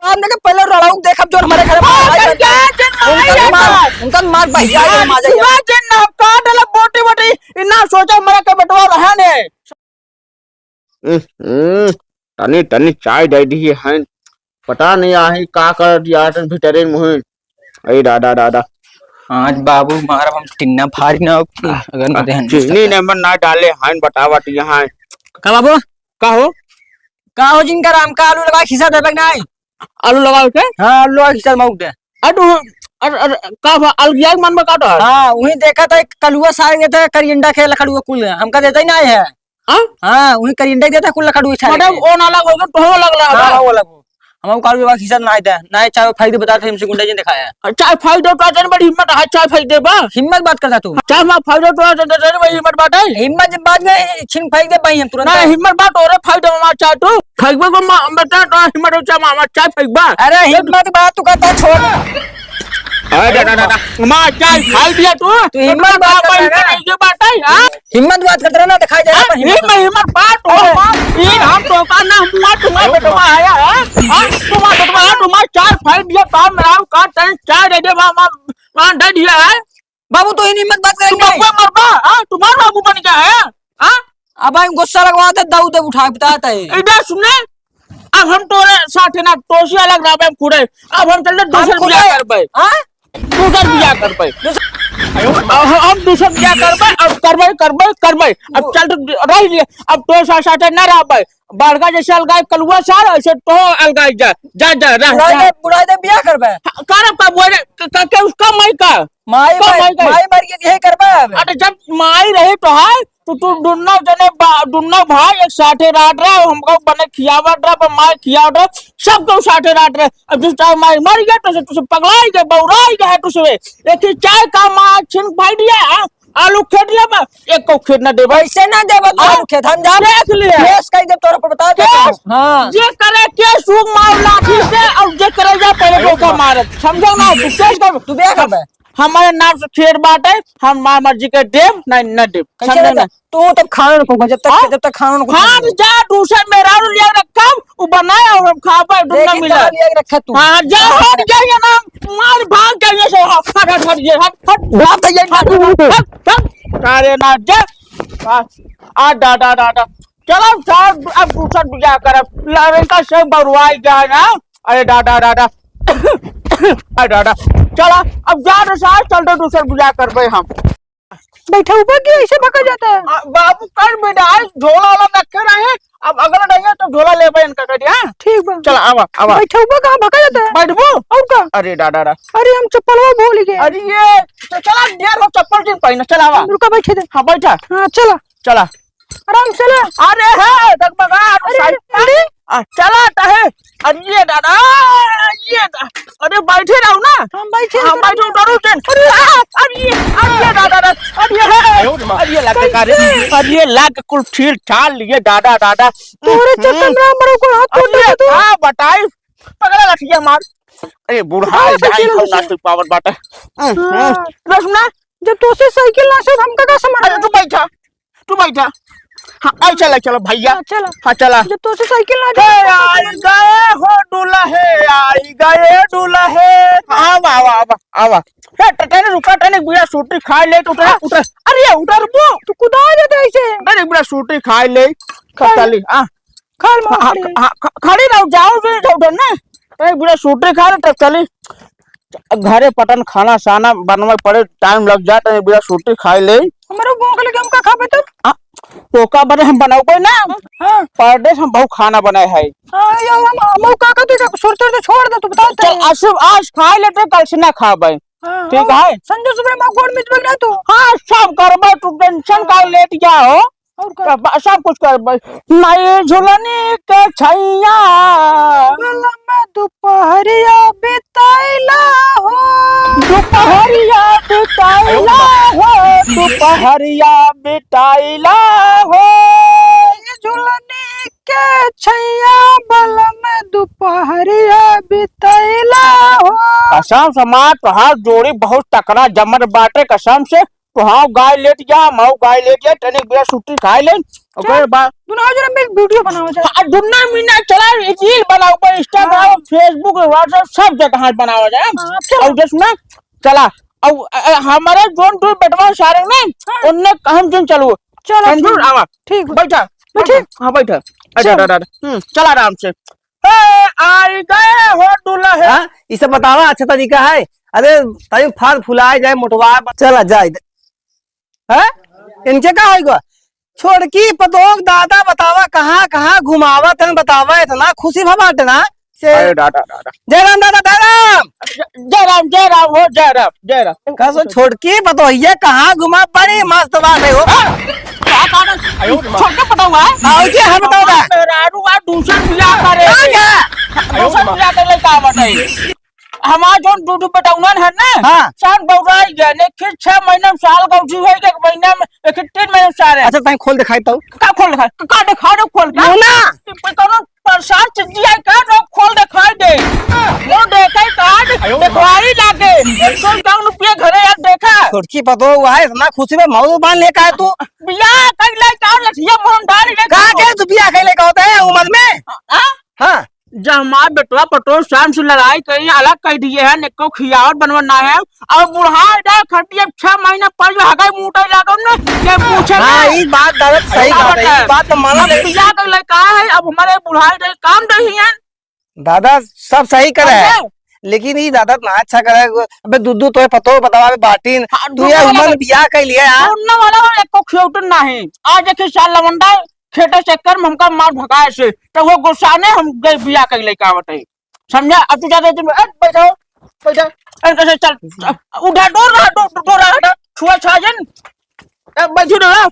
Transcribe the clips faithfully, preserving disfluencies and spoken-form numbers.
हमने के पहले रड़ाऊ देखब जो हमारे घर में हाँ, लड़ाई कर क्या दिन उनका मार, उनका मार भैया, ये मार जाइए। सुबह दिन ना काट ले बोटी बोटी, इतना सोचा हमारा के बेटवा रहा ने। हम्म, तनी, तनी चाय दे दी है, पता नहीं आहे का कर दिया तन भीतरे मुहिन। अरे दादा, दादा। आज बाबू मारब हम टिन्ना फारी ना, अगर न देहन चीनी नमन ना डाले, हाइन बतावत यहाँ। का बाबू? का हो? का हो जिनका राम का आलू लगा खिसा देबे कि नहीं? आलू लगावे के? हाँ, आलू लगा खिसा मौक दे। अरे, अरे, अरे, का बा? अलगिया के मन में काटो है? हाँ, वही देखा था, एक कलुआ सारे गए थे, करियंडा खेल खड़ुआ कुल, हमका देता ही नहीं है। हाँ? हाँ, वही करियंडा देता कुल खड़ुआ सारे मतलब, गए। वो ना लग होगा, तो हो लग रहा हाँ, है। हाँ, वो लग। हम कालू बाबा खिसा ना आइता, ना चाहे फायदे बता थे, हमसे गुंडा जी ने दिखाया। चाहे फायदे तो आज बड़ी हिम्मत है, चाहे फायदे बा। हिम्मत बात करता तू। चाहे मैं फायदे तो आज बड़ी हिम्मत बात है। हिम्मत जब बात में छिन फेंक दे भाई हम तुरंत। ना, हिम्मत बात और फायदे में चाहे तू। फेंकबे को मां, हम बता तो हिम्मत हो, चाहे मामा चाहे फेंकबा। अरे हिम्मत बात तू कहता छोड़। अरे दादा, दादा, मां चाहे फाल दिया तू। तू हिम्मत बात कर रहा है। ये बात है, हाँ? हिम्मत बात करत रहा ना, दिखाई दे हाँ, रहा है, हिम्मत। हिम्मत, हिम्मत बात हो, अरे। मां, ये हम तो का ना, हम मां तुम्हारा बेटवा आया है, हाँ? तुम्हारा बेटवा है, तुम्हारा चार फाइट दिया, काम मेरा का तन चार दे दे, मां, मां, मां दे दिया है। बाबू, तो ही हिम्मत बात करेंगे। बाबू मरबा, हाँ? तुम्हारा बाबू बन गया है, हाँ? अब हम गुस्सा लगवा दे, दाऊ दे उठा के बताता है। इधर सुने, अब हम तोरे साथे ना, तोसे अलग रहबे, हम खुदे। अब हम चलते हम दूसर खुदे। बियाह करबे। हाँ? दूसर बियाह करबे। दूसर अब हम, हम दूसर बियाह करबे, अब करबे, करबे, करबे। अब वो चल तो रह लिए, अब तो सा-, साथे ना रहबे। बड़का जैसे अलगाए कलुआ सार, ऐसे तो अलगाए जा। जा, जा, रह, बुढ़ाई जा। दे, बुढ़ाई दे बियाह करबे। हाँ, करब का बोले, क-, क-, के उसका माई का? माई कब माई, माई का? माई मर गई, यही करबे अब। अरे जब माई रही तो है, तो तू दुन्नो जने बा-, दुन्नो भाई एक साथे रहत रहे, हमको बने खियावत रहे, पर माई खियावत रहे, सब तो साथे रहत रहे। अब जिस टाइम माई मर गया, तो से, तुसे पगलाई गए, बौराई गए, तुसे एक ही चाय का माँ छिन भाई दिया, हाँ? आलू खेत लेबा, एक को खेत ना देबा। कैसे ना देबा तू हाँ? आलू खेत? हम जान देख लिया। केस कह दे तोर पर बता दे। केस? हाँ। जे करे केस ऊ मार लाठी से, और जे करे जा पहले अरे धोखा वाह। मारत। समझो ना, तू केस कर। तू बियाह करबे? हमारे नाम से खेत बाटे, हम माँ मर्जी के देब, नहीं, न देब। कैसे समझे ना? ना? तू तब खाना न खाऊंगा, जब तक, हाँ? जब तक खाना न खाऊंगा। हाँ, जा, दूसर मेहरारू लिया रखब, उ बनाए और हम खाबे, दुन्ना लेकिन मिला। कहाँ लिया रखा तू? हाँ, जा, हाँ। हट, जा, ये ना, मार भाग जाइए से, हट, हट, हट, हट, ये, हट, हट, बाप भैया, हट, हट, हट, हट, अरे ना, जा, आ, आ, डा, डा, डा, डा, चलो, साहब, अब दूसर बियाह करब, लड़का से बरुआई गया ना, अरे, डा, डा, डा, डा, अरे, डा, डा, चला, अब जा रे साहब, चल तो दूसर बियाह करबे हम। बैठउबा कि ऐसे भगा जाता है? आ, बाबू, कर बेटा, आज झोला वाला रखे रहे, अब अगला नहीं है तो झोला लेबे इनका करिए, हाँ? ठीक बा। चला, आवा, आवा। बैठउबा कहाँ भगा जाता है? बैठबो? और का? अरे दादा रा। अरे हम चप्पलवा भूल गए। अरे ये, तो चला, ढेर हो चप्पल जिन पहने, चला आवा। रुका, बैठे दे। हाँ, बैठा। हाँ, चला। चला। आराम से ला। अरे है, डगमगा, अरे, साइड अरे। आ, चला, काहे? अरे ये दादा, ये दा-, अरे बैठे रहो ना। हम बैठे हाँ, रहो। बैठो, डरो जिन। अरे, आ, अरे ये, अरे ये दादा, दादा, अरे ये है। अरे ये लाग का रे? कैसे? अरे ये लाग कुल छील छाल लिए दादा, दादा। तोरे हम्म। चक्कर में हमरो को हाथ अरे टूट गया तू। का बताई? पगला लठिया मार। अरे बूढ़ा हाँ, जाई साइकिल हम से। ना सीख पावत बाटे। हम्म। हाँ। बस ना। जब तोसे साइकिल ना से हम का, का संभाल अरे तू बैठा। तू बैठा। हाँ, आई चला, चला भैया। हाँ, चला। हाँ, चला। जब तोसे साइकिल ना हे, दे, आई गए हो दूल्हे, आई गए दूल्हे। हाँ, आवा, आवा, आवा, आवा। हे, ट-, टने रुका, टने बीड़ा सूटी खाए ले, तो उठा, हाँ। उठा। अरे, उठा रे बो। तू कुदा जाता है ऐसे। अरे, बीड़ा सूटी खाए ले। खा ले। चली, हाँ। खा ले, हाँ, हाँ, खड़ी। हाँ, ख-, खड़ी रहो, जाओ भी, जाओ उधर ना। अरे, बीड़ा सूटी खा ले, तब चली। घरे पटन खाना साना बनवे पड़े, टाइम लग जाए, तनी बिना सूटी खाए ले। हमरो भूख लगे, हम का खाबे तब? आ, तो का बने हम बनाओ कोई ना? हाँ। परदेस हम बहुत खाना बनाए है। हाँ, ये हम, हम का कहते हैं, सुरते तो छोड़ दे, तू बता चल, दे। आज, आज खाए लेते, कल से ना खाबे। हाँ, ठीक हाँ। है? संजय सुबह में गोड़ मिचबे ना तू। हाँ, सब करबे, तू टेंशन का लेत जाओ। और का? सब, सब कुछ करबै। नई झुलनी के छैया। बलम दुपहरिया बिताइला हो। दुपहरिया बिताइला हो, दुपहरिया बिताइला हो। नई झुलनी के छैया, बलम दुपहरिया बिताइला हो। कसम से माँ, तोहार जोड़ी बहुत तकड़ा जमत बाटे, कसम से। तो हाँ, गाय लेट जा, माऊ गाय लेट जा, तनी बिना सूटी खाए ले। ओकर चल, बाद दुनो जना मिल वीडियो बनावा जाए। हाँ, दुनो मिलना चला, reel बनाओ पर Instagram, हाँ। Facebook, WhatsApp सब जगह बनावा जाए। हाँ, चल। और जस ना चला, और, अ, अ, हमारे जोन तू बेटवा सारे में, हाँ। उनने हम जोन चलू। चलो, समझू? ठीक। आवा। ठीक बा। बैठा। बैठे? हाँ, बैठा। अच्छा, चल। दादा, दादा। हम्म, चल आराम से। ए, आई गए हो दुल्हन। हाँ, ई सब बतावा, अच्छा तरीका है। अरे, तनी फाल फुलाए जाए, मोटवा, चला जाए। हैं? इनके का होई गो? छोटकी पतोह दादा बतावा, कहाँ, कहाँ घुमावत हन, बतावा, इतना खुशी भा बाटे ना। से अरे दादा, दादा। जय राम दादा, जय राम। जय, जय राम, जय राम हो, जय राम, जय राम। का सो छोटकी पतोहिया कहाँ घुमा, बड़ी मस्त बात है हो। हाँ? का, का, का? छोटकी पतोह है? आओ जी, हम बताओ दा। मेहरारू आ, दूसर बियाह करे। आ गया। दूसर बियाह करे का बताई? हमार जौन दू, दू बेटौनन है ना, हाँ। साल बौराई गए, एक ही छह महीना में साल गौठी होई, एक महीना में, एक ही तीन महीना में साल है। अच्छा, तैं खोल दिखाई तो। का खोल दिखाई? का, का दिखा दे खोल के? मुन्ना! कोई कौनो परेशान चीज आई का, जो खोल दिखाई दे। वो देखे का, दिखवाई लागे। एक सौ इक्यावन रुपये घरे यार देखा। छोटकी पतोह हुआ है, इतना खुशी में मौज बांध लेकर आए तू। बियाह कर ले का, लठिया मोहन डाल ले का तू। के तू बियाह कर ले का होता है उम्र में? हाँ? हाँ। जब हमार बेटवा पतोह शाम से लड़ाई करी, अलग कर दिए हैं, एको खियावत बनवत ना है, और बुढ़ा जाए खटिया छह महीना पहले हगाई मुटाई लागल न, ये पूछे हाँ, ना। ई बात दादा सही और बात है, बता। ई बात तो माना अब नहीं। बियाह के लड़का है, अब हमारे बुढ़ाई जाए काम नहीं है। दादा सब सही करे है, समझे? लेकिन ई दादा ना अच्छा करे। अबे दुद्दू तोहे पतोह बतावा, अबे बाटिन, हाँ, तू ये दुद्दू वाला उम्र में बियाह कर लिया यार। दुद्दू वाला हो, एको खियौटन नहीं। आज एक ही साल लवंडा खेते चक्कर में हमका मार भगाए से, तो वो गुस्सा ने हम गए बियाह कर लेके आवत है। समझा? अब तू जाते तुम, ए, बैठो, बैठो। ए, कैसे चल, चल, उठा, डोर रहा, डोर, डोर रहा, हटा, छुआ छा जन। ए, बैठी रहा।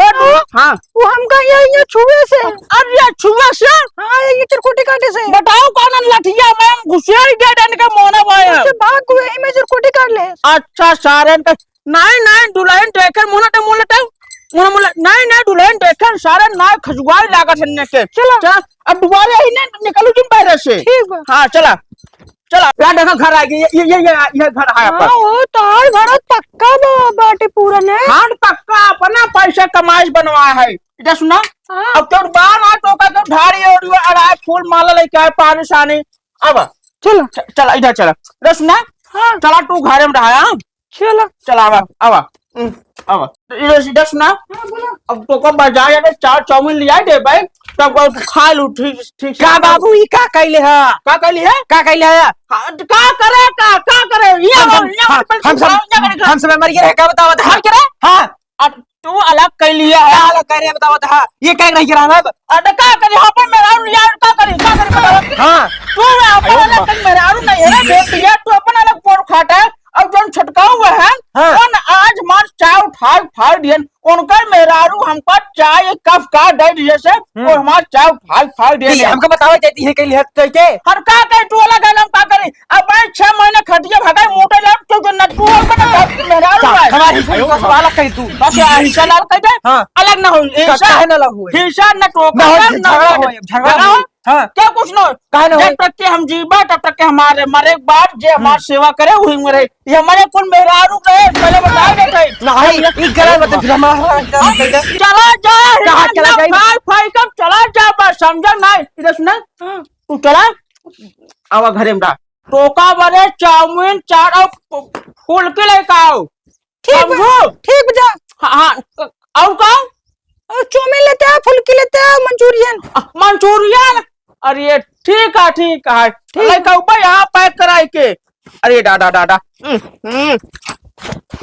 ए, डोर, हाँ। वो हमका ये, ये छुए से। अरे, ये छुए से? हाँ, ये, ये चिरकुटी काटे से। बताओ कौन लठिया में हम घुसेड़ दे डन के मोना भाई हम। उससे भाग हुए, ये मैं चिरकुटी काट ले। अच्छा, सारन का नहीं, नहीं, दुल्हन देखे, मुँह लटे, मुँह लटे, मुँह, मुँह लटे। नहीं, नहीं, दुल्हन देखे, सारा नाय खजुआई लागत है इन्ने के। चलो। चल, अब दुबारे ही नहीं निकलू तुम बाहर से। ठीक बा। हाँ, चला, चला। या देखो, घर आ गई, ये, ये, ये, ये, ये घर है हाँ, आपका। वो तो और घर पक्का बा-, बाटे पूरा ने। हाँ, पक्का अपना पैसा कमाई से बनवाया है। इधर सुना, हाँ। अब क्यों बार आ तो का क्यों ढारी ओढ़ी अड़ाई फूल माला लेके आए, पानी सानी। अब चलो। च-, चला, इधर चला। इधर सुना, हाँ। चला तू घरे में रहा, हाँ? चला। चला, आवा, आवा। हम्म, आवा। तो ये सीधा सुना। हाँ, बोला। अब तोका बाजार जाके चाट चाउमीन लियाई देबे, तब तू खा लू, ठीक, ठीक से। का बाबू, ई का कइले ह? का कइले ह? का कइले ह? हाँ, तो का करे, का, का करे? ये हम, आओ, हम, ये हम, आओ, हम, हम सब, ये आओ, ये आओ। हम सब मर गए रहे, का बतावा था? मर गए रहे? हाँ। अब तू अलग कइले ह। का अलग कइले ह, बतावा था? ये का रह गया रहब? अरे का करी, अपन मेहरारू यार, का करी, का करी, बतावा। हाँ। तू अपन अलग करी, मेहरारू नहीं है रे, बेटी है, तू अपन अलग पोर खाटा है, और जौन छोटका हुआ है, हाँ। उन आज हमार चाय उठाई, उठाई दियन, उनकर मेहरारू हमका चाय एक कप का दे दिए से, हम्म। वो हमार चाय उठाई, उठाई दिए ये दियन। हमका बतावा चाहती है, कहीं लिहत कह के? हर का कही, तू अलग है, हम का करी? अब भाई छह महीने खटिया भगाई, मोटे लाग, तू जो नटू हो, बना, मेहरारू का? है। हमारी हिस्सा वाला कही तू। बस, हिस्सा लाल कह दे, हाँ। अलग ना हो, का-, हिस्सा काहे ना अलग हुए? हिस्सा न तो ना हो, ना झगड़ा हो। हो, झगड़ा झगड़ा हो। हो? हाँ। क्या कुछ ना हो? काहे ना जब होई? तक के हम जीबा, तब तक के हमारे मरे के बाद जे हमार हम्म। सेवा करे, वही मरे। ये हमारे कुल मेहरारू रहे, पहले बता देते हैं। नहीं, ई गलत बात है, फिर हमारा, हाँ, गलत बात है। चला जा, कहाँ हिम्मत चला ना जाई? फाड़, फाड़ के चला जा, बस समझा नहीं। इधर सुना, हाँ। तू चला, आवा घरे में रहा। टोका बरे चाउमीन, चाट और फुलकी लेके आओ। ठीक बा, समझू? ठीक बा, जा। हाँ, हाँ, और का? और चाउमीन लेते आओ, फुलकी लेते आओ, मंचूरियन। अ, मंचूरियन? अरे, ठीक है, ठीक है। ठीक। लइका ऊपर यहाँ पैक कराई के। अरे, डाडा, डाडा। हम्म, हम्म।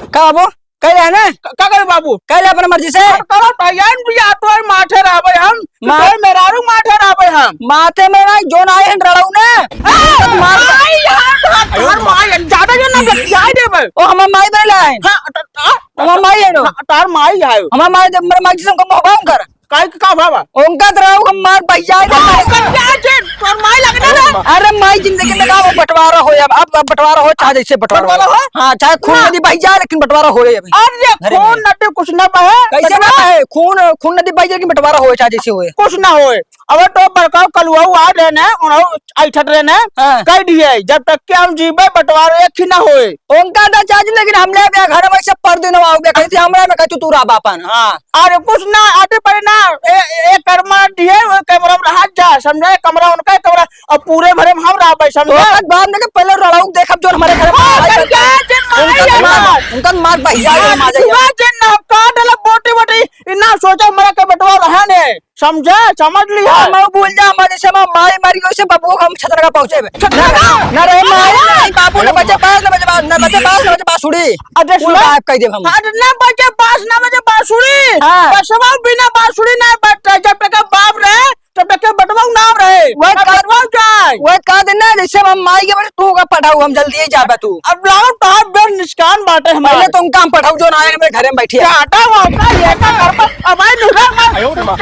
का बाबू? कह रहे हैं ना? क-, का करे बाबू? कह रहे अपने मर्जी से? और करो, भैया, भी आ तो माथे रहबे हम। मा-, तोर मेहरारू माथे रहबे हम। माथे में भाई, जोन आए हैं रड़ऊ ने। ए, मार माई यार, तोर, तोर माई, ज्यादा जो ना बतियाए देबे। ओ, हमार माई बने लाए। हाँ, त-, त-, हमार माई है नो। हाँ, तोर माई है। हमार माई जब मर माई जिसम को मोहबाम कर। काहे के का भावा? उनका तो रड़ऊ हम मार बहिया दे। हाँ, उनका क्या जे, तोर माई लगना ना। अरे माई जिंदगी में का वो बंटवारा हो, अब, अब, अब बंटवारा हो, चाहे जैसे बंटवारा हो। बंटवारा हो? हाँ, चाहे खून ना। नदी बह जाए, लेकिन बंटवारा होए अभी। अरे अरे खून भाई। नदी कुछ ना बहे। कैसे ना बहे? खून, खून नदी बह जाए, लेकिन बंटवारा होए, चाहे जैसे होए। कुछ ना होए। अब तो बड़का कलुआ आ रहे ने, उन्हों ऐठत रहे ने, हाँ। कह दिए, जब तक के हम जीबे, बंटवारा एक ही ना होए। उनका तो चाहे, लेकिन हमने भी घर में से पर दिन आओगे, कहती हमरा में कहती तू रह बापन, हाँ। अरे कुछ ना, अरे पहले ना ए, ए, ए कमरा दिए, वो कमरा में रहा जा, समझे? कमरा उनका है, कमरा, अब पूरे भरे में हम रहा भाई, समझे? तो बाप ने के पहले रड़ाऊ देखब जो हमारे घर में ओ, आई करके करके। जिन माई उनका है मार, यार। उनका मार भैया, हाँ, ये मार जाइए। सुबह जिन ना काट ले बोटी बोटी, इतना सोचा हमारा के बेटवा रहा ने, समझे? समझ लिया। हाँ, मैं भूल जा, हमारे जैसे हम माई मारी, वैसे बबुआ को हम छतरगा पहुँचे। छतरगा? ना, ना रहे माई, ना रहे बाबू, ना बचे बास, ना बचे बास, ना बचे बास, ना बचे बांसुरी। अरे पूरा सुना। गायब कर देब हम। अरे ना बचे बास, ना बचे बांसुरी। हाँ। बसवा बिना बांसुरी ना बजता, जब तक बाप रहे, तब तक बेटवा नाम रहे। वह अब का, बेटवा जाए। वह का दिन ना, जैसे हम माई के बड़े, तू का पढ़ाऊ, हम जल्दी ही जाबे तू। अब लाओ, तार बेर निष्कान बाटे हमारे। पहले तो उनका हम पढ़ाऊ, जो ना आए, हमारे घरे में बैठी है। काटा वो का, ये का करबा? अब आई नुरा में। आयो रे माँ।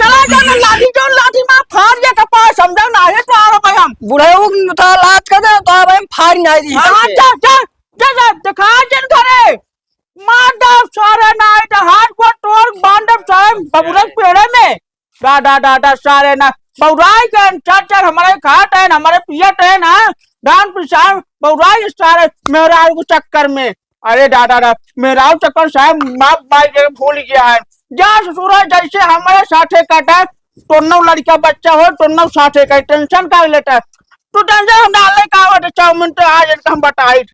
चला जाना, लाठी जो लाठी माँ फाड़ दे कपार, समझा ना, ये तो आ रहा भाई हम। बुढ़ऊ तो लात कर दे, तो अब हम फाड़ नहीं दी। हाँ, जा, जा, जा, जा, दिखा जिन घरे। मार दो सारे नाई तो हाथ को तोड़ बांधब सारे बबुरक पेड़े में। डा, डा, डा, डा, सारे ना। बौराई के चार चार हमारे खात है, हमारे पियत है ना। डांड पिसान बौराई सारे मेहरारू के चक्कर में। अरे डा, डा, डा, मेहरारू चक्कर साहब माफ भाई के भूल गया है। जा ससुरा जैसे हमारे साथे काटा, तोन्नो लड़का बच्चा हो, तोन्नो साथे का tension का लेता है। तू tension हम डालने का आवत है, चाउमीन तो आज इनका हम बताई।